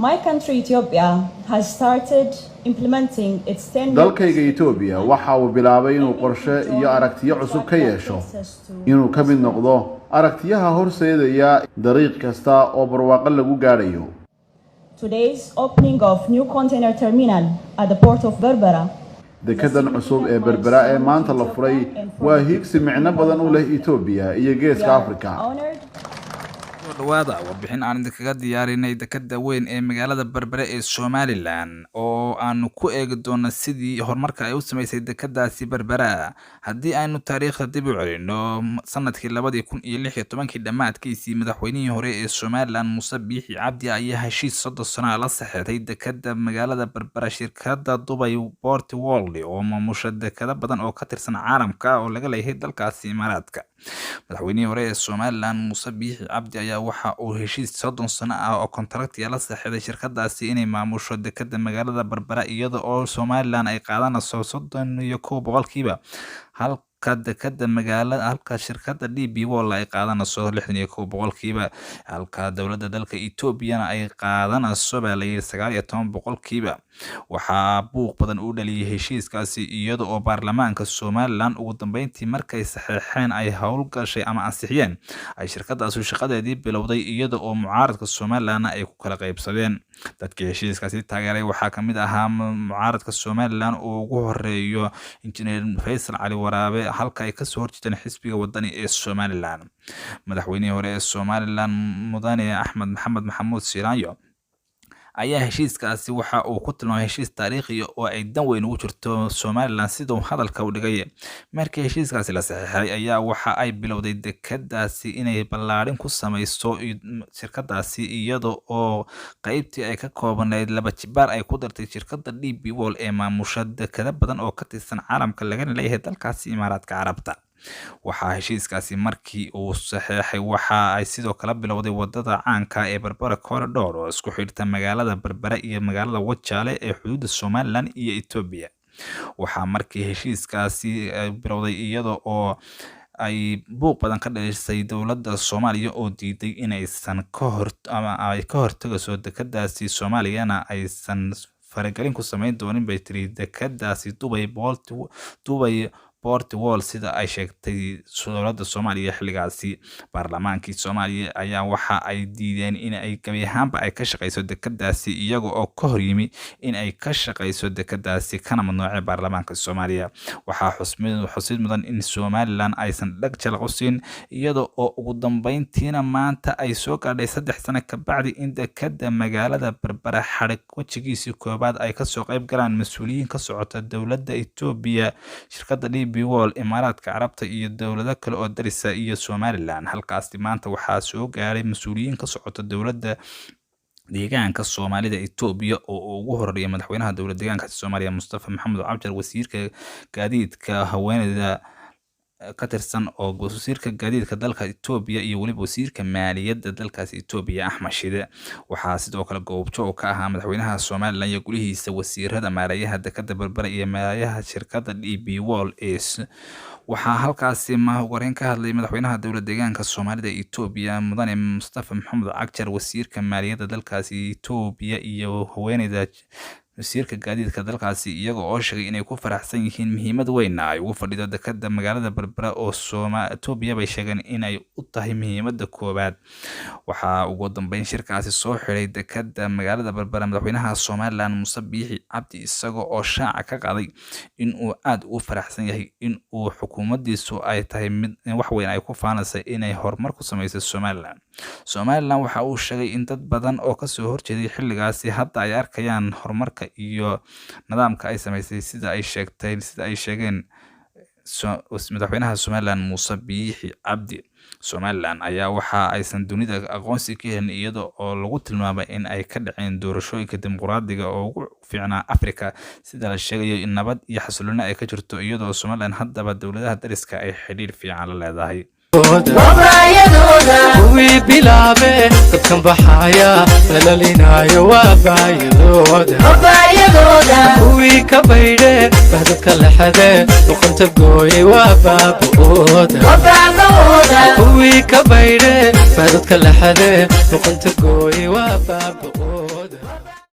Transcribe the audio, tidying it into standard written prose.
My country, Ethiopia, has started implementing its 10 Dalkayga Etoobiya waxa uu bilaabay inuu qorshe iyo aragtiyo cusub ka yeesho, inuu ka mid noqdo aragtiyaha horseedaya dariiq kasta oo barwaaqo lagu gaadhayo. Today's opening of new container terminal at the port of Berbera Dekedan cusub ee Berbera ee maanta la furay waa hiigsi micno badan u leh Etoobiya iyo Geeska Afrika. Honored Soo dhawaada warbixin aan idinkaga diyaarinay dekeda weyn ee magaalada Berbere ee Somaliland, oo aanu ku eegi doono sidii horumarka ay u sameysay dekedaasi Berbera. Haddii aynu taariikhda dib u celino, sanadkii 2016-kii dhammaadkiisii, madaxweynihii hore ee Somaliland, Muuse Biixi Cabdi, ayaa heshiis 30 sano la saxeexday dekeda magaalada Berbera shirkadda Dubai Port World, oo maamusha dekado badan oo ka tirsan caalamka oo laga leeyahay dalkaasi Imaaraadka. Madaxweynihii hore ee Somaliland, Muuse Biixi Cabdi, ayaa waxa uu heshiis 30 sano ah oo kontraktiya la saxiixday shirkadaasi inay maamusho dekeda magaalada Berbera, iyada oo Somaliland ay qaadanayso 31%, halka dekeda magaalada, halka shirkadda DP World ay qaadanayso 61%, halka dowladda dalka Etoobiyana ay qaadanayso, baa la yidhi, 19%. Waxaa buuq badan u dhaliyay heshiiskaasi, iyada oo baarlamaanka Somaliland ugu dambeyntii markay saxeexeen ay howlgashay ama ansixiyeen, ay shirkadaasu shaqadeedii bilowday, iyada oo mucaaradka Somalilandna ay ku kala qaybsadeen. Dadkii heshiiskaasi taageeray waxaa kamid ahaa mucaaradka Somaliland oo ugu horeeyo Injineer Faysal Cali Waraabe, halka ay kasoo horjeedeen xisbiga Wadani ee Somaliland. Madaxweynihii hore ee Somaliland, Mudane Axmed Maxamed Maxamuud Silaanyo, ayaa heshiiskaasi waxa uu ku tilmaamay heshiis taariikhi oo ay dan weyn ugu jirto Somaliland, siduu hadalka u dhigay. Markii heshiiskaasi la saxiixay ayaa waxa ay bilowday dekadaasi inay ballaadhin ku sameyso shirkadaasi, iyada oo qeybtii ay ka koobnayd laba jibaar ay ku dartay shirkadda DP World ee maamusha dekado badan oo ka tirsan caalamka, lagana leeyahay dalkaasi Imaaraadka Carabta. Waxaa heshiiskaasi markii uu saxeexay waxa ay sidoo kale bilowday wadada caanka ee Berbera Corridor, oo isku xidhta magaalada Berbera iyo magaalada Wajaale ee xuduudda Somaliland iyo Etoobiya. Waxaa markii heshiiskaasi bilowday, iyada oo ay buuq badan ka dhalisay dowladda Soomaaliya oo diiday inaysan ka hor ama ay ka hortagayso dekadaasi, Soomaaliyana aysan faragelin ku sameyn doonin, bay tiri, dekadaasi Dubai Port World, sida ay sheegtay dowladda Soomaaliya xilligaasi. Baarlamaankii Soomaaliya ayaa waxa ay diideen in ay gabi ahaanba ay ka shaqeyso dekadaasi, iyaga oo ka hor yimi in ay ka shaqeyso dekadaasi, kana mamnuucay baarlamaanka Soomaaliya. Waxaa xusid mudan in Somaliland aysan dhag jalaq u siin, iyada oo ugu dambeyntiina maanta ay soo gaadhay, 3 sano kabacdi, in dekada magaalada Berbera xadhig wejigiisii koobaad ay kasoo qayb galaan mas-uuliyiin ka socota dowladda Etoobiya, shirkadda DP World, Imaaraadka Carabta iyo dowlado kale oo darisa iyo Somaliland. Halkaasi maanta waxaa soo gaaray mas-uuliyiin ka socota dowladda deegaanka Soomaalida Etoobiya, oo ugu horeeya madaxweynaha dowlad deegaanka Soomaaliya, Mustafa Maxamed Cabjar, wasiirka gaadiidka, haweeneyda ka tirsan oo wasiirka gaadiidka dalka Etoobiya, iyo weliba wasiirka maaliyadda dalkaasi Etoobiya, Axmed Shide. Waxaa sidoo kale goobjoog ka ahaa madaxweynaha Somaliland iyo gulihiisa wasiirada, maareeyaha dekada Berbera iyo maareeyaha shirkadda DP World. Waxaa halkaasi mahwareyn ka hadlay madaxweynaha dowlad deegaanka Soomaalida Etoobiya, Mudane Mustafa Maxamed Cagjar, wasiirka maaliyadda dalkaasi Etoobiya iyo haweeneyda wasiirka gaadiidka dalkaasi, iyaga oo sheegay inay ku faraxsan yihiin, muhiimad weynna ay ugu fadhido dekada magaalada Berbera, oo Etoobiya bay sheegeen inay u tahay muhiimada koowaad. Waxaa ugu dambeyn shirkaasi soo xiray dekada magaalada Berbera madaxweynaha Somaliland, Muuse Biixi Cabdi, isaga oo shaaca ka qaaday in uu aada ugu faraxsan yahay in uu xukuumaddiisu ay tahay mid wax weyn ay ku faanaysa inay horumar ku sameysay Somaliland. Somaliland waxa uu sheegay in dad badan oo kasoo horjeeday xilligaasi hadda ay arkayaan horumarka iyo nidaamka ay sameysay, sida ay sheegeen madaxweynaha Somaliland, Muuse Biixi Cabdi. Somaliland ayaa waxa aysan dunida aqoonsi ka helin, iyada oo lagu tilmaamay in ay ka dhaceen doorashooyinka dimuqraadiga oo ugu fiicnaa Afrika, sida la sheegayo, in nabad iyo xasilooni ay ka jirto, iyadoo Somaliland haddaba dowladaha dariska ay xidhiir fiican la leedahay. Kuwii bilaabe dadkan baxaaya balalinaayo waa baayadooda. Kuwii ka baydhe bahdadka lexade luqunta gooyey waa baaba'ooda. Kuwii ka baydhe bahdadka lexade luqunta gooyey waa baaba'ooda.